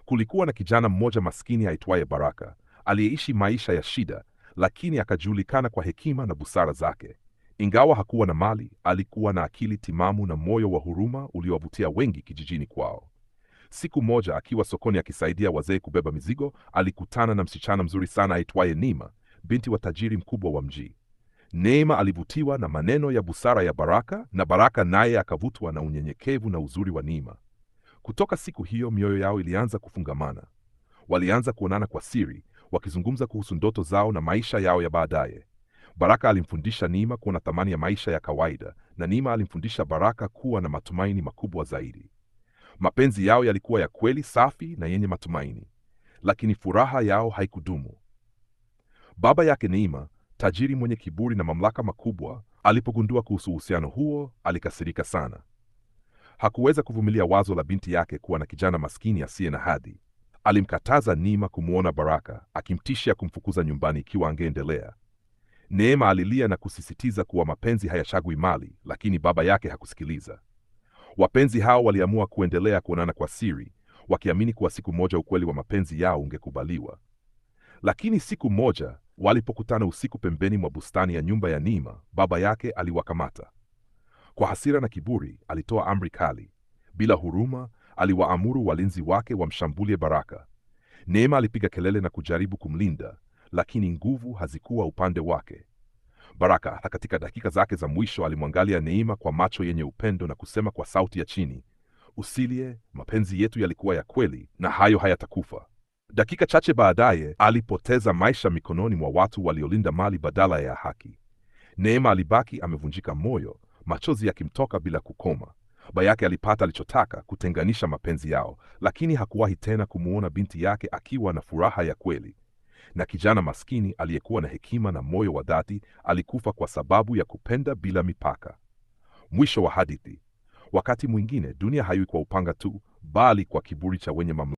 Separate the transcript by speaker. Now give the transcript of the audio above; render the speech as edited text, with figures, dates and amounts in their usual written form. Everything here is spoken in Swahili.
Speaker 1: Kulikuwa na kijana mmoja maskini aitwaye Baraka, aliyeishi maisha ya shida, lakini akajulikana kwa hekima na busara zake. Ingawa hakuwa na mali, alikuwa na akili timamu na moyo wa huruma uliowavutia wengi kijijini kwao. Siku moja akiwa sokoni akisaidia wazee kubeba mizigo, alikutana na msichana mzuri sana aitwaye Neema, binti wa tajiri mkubwa wa mji. Neema alivutiwa na maneno ya busara ya Baraka, na Baraka naye akavutwa na unyenyekevu na uzuri wa Neema. Kutoka siku hiyo mioyo yao ilianza kufungamana. Walianza kuonana kwa siri, wakizungumza kuhusu ndoto zao na maisha yao ya baadaye. Baraka alimfundisha Neema kuona thamani ya maisha ya kawaida, na Neema alimfundisha Baraka kuwa na matumaini makubwa zaidi. Mapenzi yao yalikuwa ya kweli, safi na yenye matumaini, lakini furaha yao haikudumu. Baba yake Neema, tajiri mwenye kiburi na mamlaka makubwa, alipogundua kuhusu uhusiano huo, alikasirika sana. Hakuweza kuvumilia wazo la binti yake kuwa na kijana maskini asiye na hadhi. Alimkataza Neema kumwona Baraka, akimtishia kumfukuza nyumbani ikiwa angeendelea. Neema alilia na kusisitiza kuwa mapenzi hayachagui mali, lakini baba yake hakusikiliza. Wapenzi hao waliamua kuendelea kuonana kwa siri, wakiamini kuwa siku moja ukweli wa mapenzi yao ungekubaliwa. Lakini siku moja walipokutana usiku pembeni mwa bustani ya nyumba ya Neema, baba yake aliwakamata. Kwa hasira na kiburi, alitoa amri kali. Bila huruma, aliwaamuru walinzi wake wamshambulie Baraka. Neema alipiga kelele na kujaribu kumlinda, lakini nguvu hazikuwa upande wake. Baraka katika dakika zake za mwisho alimwangalia Neema kwa macho yenye upendo na kusema kwa sauti ya chini, "Usilie, mapenzi yetu yalikuwa ya kweli na hayo hayatakufa." Dakika chache baadaye alipoteza maisha mikononi mwa watu waliolinda mali badala ya haki. Neema alibaki amevunjika moyo, machozi yakimtoka bila kukoma. Baba yake alipata alichotaka, kutenganisha mapenzi yao, lakini hakuwahi tena kumuona binti yake akiwa na furaha ya kweli. Na kijana maskini aliyekuwa na hekima na moyo wa dhati alikufa kwa sababu ya kupenda bila mipaka. Mwisho wa hadithi. Wakati mwingine dunia haiwi kwa upanga tu, bali kwa kiburi cha wenye mamlaka.